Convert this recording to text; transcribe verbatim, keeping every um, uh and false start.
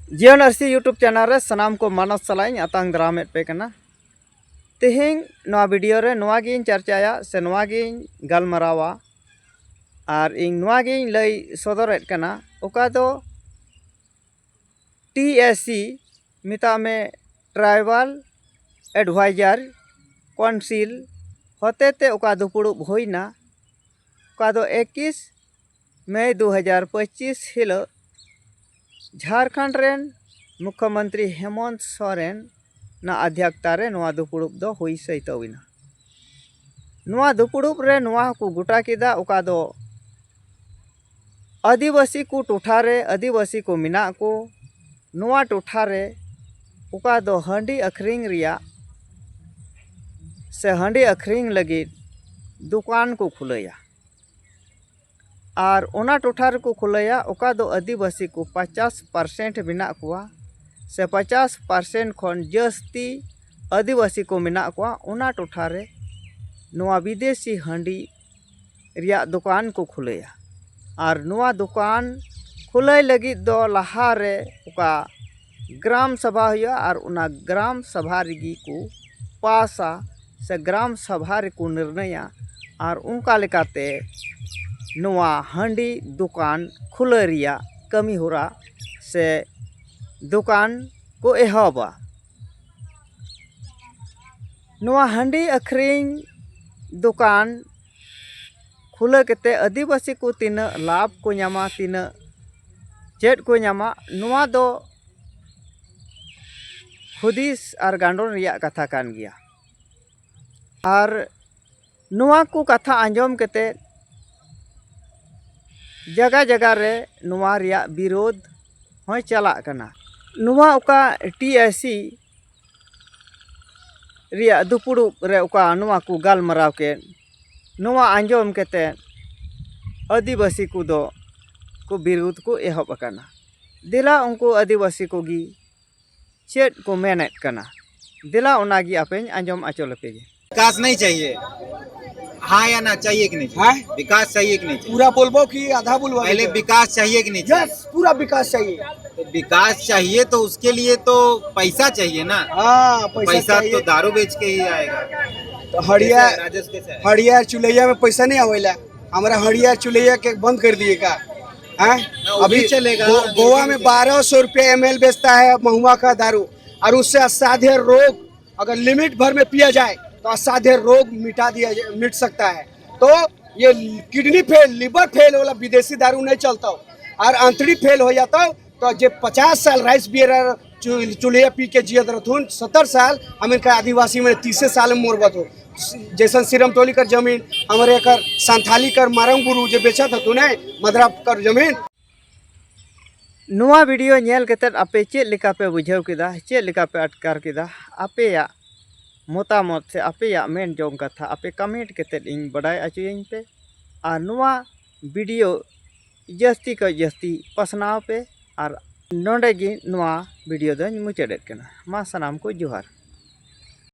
ᱡᱤᱭᱚᱱ ᱟᱹᱨᱥᱤ YouTube channel ᱨᱮ ᱥᱟᱱᱟᱢ ᱠᱚ ᱢᱟᱱᱚᱛ ᱥᱟᱞᱟᱜ ᱤᱧ ᱟᱛᱟᱝ ᱫᱟᱨᱟᱢᱮᱫ ᱯᱮ ᱠᱟᱱᱟ᱾ ᱛᱮᱦᱮᱧ ᱱᱚᱣᱟ ᱵᱷᱤᱰᱤᱭᱳ ᱨᱮ ᱱᱚᱣᱟ ᱜᱤᱧ ᱪᱟᱨᱪᱟᱭᱟ ᱥᱮ ᱱᱚᱣᱟ ᱜᱤᱧ ᱜᱟᱞᱢᱟᱨᱟᱣᱟ, ᱟᱨ ᱤᱧ ᱱᱚᱣᱟ ᱜᱤᱧ ᱞᱟᱹᱭ ᱥᱚᱫᱚᱨᱮᱫ ᱠᱟᱱᱟ, ᱚᱠᱟ ᱫᱚ TAC, ᱢᱮᱛᱟᱜ ᱢᱮ, Tribal Advisory Council ᱦᱚᱛᱮᱛᱮ ᱚᱠᱟ ᱫᱩᱯᱩᱲᱩᱵ ᱦᱩᱭᱱᱟ, ᱚᱠᱟ ᱫᱚ ᱮᱠᱤᱥ ᱢᱮ ᱫᱩ ᱦᱟᱡᱟᱨ ᱯᱚᱸᱪᱤᱥ ᱦᱤᱞᱳᱜ ᱡᱷᱟᱲᱠᱷᱚᱸᱰ ᱨᱮᱱ ᱢᱩᱠᱷᱭᱚᱢᱚᱱᱛᱨᱤ ᱦᱮᱢᱚᱱᱛ ᱥᱚᱨᱮᱱ ᱱᱟᱜ ᱟᱫᱷᱭᱟᱠᱛᱟ ᱨᱮ ᱱᱚᱣᱟ ᱫᱩᱯᱩᱲᱩᱵ ᱫᱚ ᱦᱩᱭ ᱥᱟᱹᱭᱛᱟᱹᱣ ᱮᱱᱟ᱾ ᱱᱚᱣᱟ ᱫᱩᱯᱩᱲᱩᱵ ᱨᱮ ᱱᱚᱣᱟ ᱦᱚᱸᱠᱚ ᱜᱚᱴᱟ ᱠᱮᱫᱟ, ᱚᱠᱟ ᱫᱚ ᱟᱹᱫᱤᱵᱟᱹᱥᱤ ᱠᱚ ᱴᱚᱴᱷᱟ ᱨᱮ ᱟᱹᱫᱤᱵᱟᱹᱥᱤ ᱠᱚ ᱢᱮᱱᱟᱜ ᱠᱚ, ᱱᱚᱣᱟ ᱴᱚᱴᱷᱟ ᱨᱮ ᱚᱠᱟ ᱫᱚ ᱦᱟᱺᱰᱤ ᱟᱹᱠᱷᱨᱤᱧ ᱨᱮᱭᱟᱜ ᱥᱮ ᱦᱟᱺᱰᱤ ᱟᱹᱠᱷᱨᱤᱧ ᱞᱟᱹᱜᱤᱫ ᱫᱚᱠᱟᱱ ᱠᱚ ᱠᱷᱩᱞᱟᱹᱭᱟ᱾ ᱟᱨ ᱚᱱᱟ ᱴᱚᱴᱷᱟ ᱨᱮᱠᱚ ᱠᱷᱩᱞᱟᱹᱭᱟ, ᱚᱠᱟ ᱫᱚ ᱟᱹᱫᱤᱵᱟᱹᱥᱤ ᱠᱚ ᱯᱚᱪᱟᱥ ᱯᱟᱨᱥᱮᱱᱴ ᱢᱮᱱᱟᱜ ᱠᱚᱣᱟ, ᱥᱮ ᱯᱚᱪᱟᱥ ᱯᱟᱨᱥᱮᱱᱴ ᱠᱷᱚᱱ ᱡᱟᱹᱥᱛᱤ ᱟᱹᱫᱤᱵᱟᱹᱥᱤ ᱠᱚ ᱢᱮᱱᱟᱜ ᱠᱚᱣᱟ, ᱚᱱᱟ ᱴᱚᱴᱷᱟ ᱨᱮ ᱱᱚᱣᱟ ᱵᱤᱫᱮᱥᱤ ᱦᱟᱺᱰᱤ ᱨᱮᱭᱟᱜ ᱫᱚᱠᱟᱱ ᱠᱚ ᱠᱷᱩᱞᱟᱹᱭᱟ᱾ ᱟᱨ ᱱᱚᱣᱟ ᱫᱚᱠᱟᱱ ᱠᱷᱩᱞᱟᱹᱭ ᱞᱟᱹᱜᱤᱫ ᱫᱚ ᱞᱟᱦᱟ ᱨᱮ ᱚᱠᱟ ᱜᱨᱟᱢ ᱥᱟᱵᱷᱟ ᱦᱩᱭᱩᱜᱼᱟ, ᱟᱨ ᱚᱱᱟ ᱜᱨᱟᱢ ᱥᱟᱵᱷᱟ ᱨᱮᱜᱮ ᱠᱚ ᱯᱟᱥᱟ ᱥᱮ ᱜᱨᱟᱢ ᱥᱟᱵᱷᱟ ᱨᱮᱠᱚ ᱱᱤᱨᱱᱟᱹᱭᱟ᱾ ᱟᱨ ᱚᱱᱠᱟ ᱞᱮᱠᱟᱛᱮ ᱱᱚᱣᱟ ᱦᱟᱺᱰᱤ ᱫᱚᱠᱟᱱ ᱠᱷᱩᱞᱟᱹᱣ ᱨᱮᱭᱟᱜ ᱠᱟᱹᱢᱤ ᱦᱚᱨᱟ ᱥᱮ ᱫᱚᱠᱟᱱ ᱠᱚ ᱮᱦᱚᱵᱟ᱾ ᱱᱚᱣᱟ ᱦᱟᱺᱰᱤ ᱟᱹᱠᱷᱨᱤᱧ ᱫᱚᱠᱟᱱ ᱠᱷᱩᱞᱟᱹᱣ ᱠᱟᱛᱮ ᱟᱹᱫᱤᱵᱟᱹᱥᱤ ᱠᱚ ᱛᱤᱱᱟᱹᱜ ᱞᱟᱵᱷ ᱠᱚ ᱧᱟᱢᱟ, ᱛᱤᱱᱟᱹᱜ ᱪᱮᱫ ᱠᱚ ᱧᱟᱢᱟ, ᱱᱚᱣᱟ ᱫᱚ ᱦᱩᱫᱤᱥ ᱟᱨ ᱜᱟᱱᱰᱚᱱ ᱨᱮᱭᱟᱜ ᱠᱟᱛᱷᱟ ᱠᱟᱱ ᱜᱮᱭᱟ᱾ ᱟᱨ ᱱᱚᱣᱟ ᱠᱚ ᱠᱟᱛᱷᱟ ᱟᱸᱡᱚᱢ ᱠᱟᱛᱮ ᱡᱟᱭᱜᱟ ᱡᱟᱭᱜᱟ ᱨᱮ ᱱᱚᱣᱟ ᱨᱮᱭᱟᱜ ᱵᱤᱨᱳᱫᱷ ᱦᱚᱸᱭ ᱪᱟᱞᱟᱜ ᱠᱟᱱᱟ᱾ ᱱᱚᱣᱟ ᱚᱠᱟ TAC ᱨᱮᱭᱟᱜ ᱫᱩᱯᱩᱲᱩᱵ ᱨᱮ ᱚᱠᱟ ᱱᱚᱣᱟ ᱠᱚ ᱜᱟᱞᱢᱟᱨᱟᱣ ᱠᱮᱫ, ᱱᱚᱣᱟ ᱟᱸᱡᱚᱢ ᱠᱟᱛᱮ ᱟᱹᱫᱤᱵᱟᱹᱥᱤ ᱠᱚᱫᱚ ᱠᱚ ᱵᱤᱨᱳᱫᱷ ᱠᱚ ᱮᱦᱚᱵ ᱟᱠᱟᱱᱟ᱾ ᱫᱮᱞᱟ ᱩᱱᱠᱩ ᱟᱹᱫᱤᱵᱟᱹᱥᱤ ᱠᱚᱜᱮ ᱪᱮᱫ ᱠᱚ ᱢᱮᱱᱮᱫ ᱠᱟᱱᱟ, ᱫᱮᱞᱟ ᱚᱱᱟᱜᱮ ᱟᱯᱮᱧ ᱟᱸᱡᱚᱢ ᱟᱪᱚ ᱞᱮᱯᱮ ᱜᱮ᱾ विकास नहीं चाहिए। हाँ या ना, चाहिए कि नहीं चाहिए? हाँ? विकास चाहिए कि नहीं चाहिए? पूरा बोलबो कि आधा बोलबो? पहले विकास चाहिए कि नहीं चाहिए? यस, पूरा विकास चाहिए। तो विकास चाहिए तो उसके लिए तो पैसा चाहिए ना। हाँ, पैसा पैसा तो चाहिए। दारू बेच के ही आएगा। तो हड़िया कैसे है, राजेश, कैसे है? हड़िया चुलैया में पैसा नहीं आवेला। हमारा हड़िया चुलैया के बंद कर दिए का? हैं? वो भी चलेगा, गो, लेकिन गोवा में बारह सौ रुपये एम एल बेचता है महुआ का दारू, और उससे असाध्य रोग अगर लिमिट भर में पिया जाए तो असाध्य रोग मिटा दिया मिट सकता है। तो ये किडनी फेल, लिवर फेल वाला विदेशी दारू नहीं चलता हो, और अंतड़ी फेल हो जाता हो, तो जे पचास साल राइस बियर और चु- चुलिया पी के जियत रहथुन, सत्तर साल हम इनका आदिवासी में तीसे साल में मोरबत हो। जैसन सिरम टोली कर जमीन, हमारे कर संथाली कर मारंग गुरु जे बेचत हथुन है मदरा कर जमीन। ᱱᱚᱣᱟ ᱵᱷᱤᱰᱤᱭᱳ ᱧᱮᱞ ᱠᱟᱛᱮᱫ ᱟᱯᱮ ᱪᱮᱫ ᱞᱮᱠᱟ ᱯᱮ ᱵᱩᱡᱷᱟᱹᱣ ᱠᱮᱫᱟ, ᱪᱮᱫ ᱞᱮᱠᱟ ᱯᱮ ᱟᱴᱠᱟᱨ ᱠᱮᱫᱟ? ᱟᱯᱮᱭᱟᱜ ᱢᱚᱛᱟᱢᱚᱛ ᱥᱮ ᱟᱯᱮᱭᱟᱜ ᱢᱮᱱ ᱡᱚᱝ ᱠᱟᱛᱷᱟ ᱟᱯᱮ ᱠᱚᱢᱮᱱᱴ ᱠᱟᱛᱮᱫ ᱤᱧ ᱵᱟᱰᱟᱭ ᱦᱚᱪᱚᱭᱟᱹᱧ ᱯᱮ᱾ ᱟᱨ ᱱᱚᱣᱟ ᱵᱷᱤᱰᱤᱭᱳ ᱡᱟᱹᱥᱛᱤ ᱠᱷᱚᱱ ᱡᱟᱹᱥᱛᱤ ᱯᱟᱥᱱᱟᱣ ᱯᱮ᱾ ᱟᱨ ᱱᱚᱰᱮ ᱜᱮ ᱱᱚᱣᱟ ᱵᱷᱤᱰᱤᱭᱳ ᱫᱚᱧ ᱢᱩᱪᱟᱹᱫᱮᱫ ᱠᱟᱱᱟ᱾ ᱢᱟ ᱥᱟᱱᱟᱢ ᱠᱚ ᱡᱚᱦᱟᱨ᱾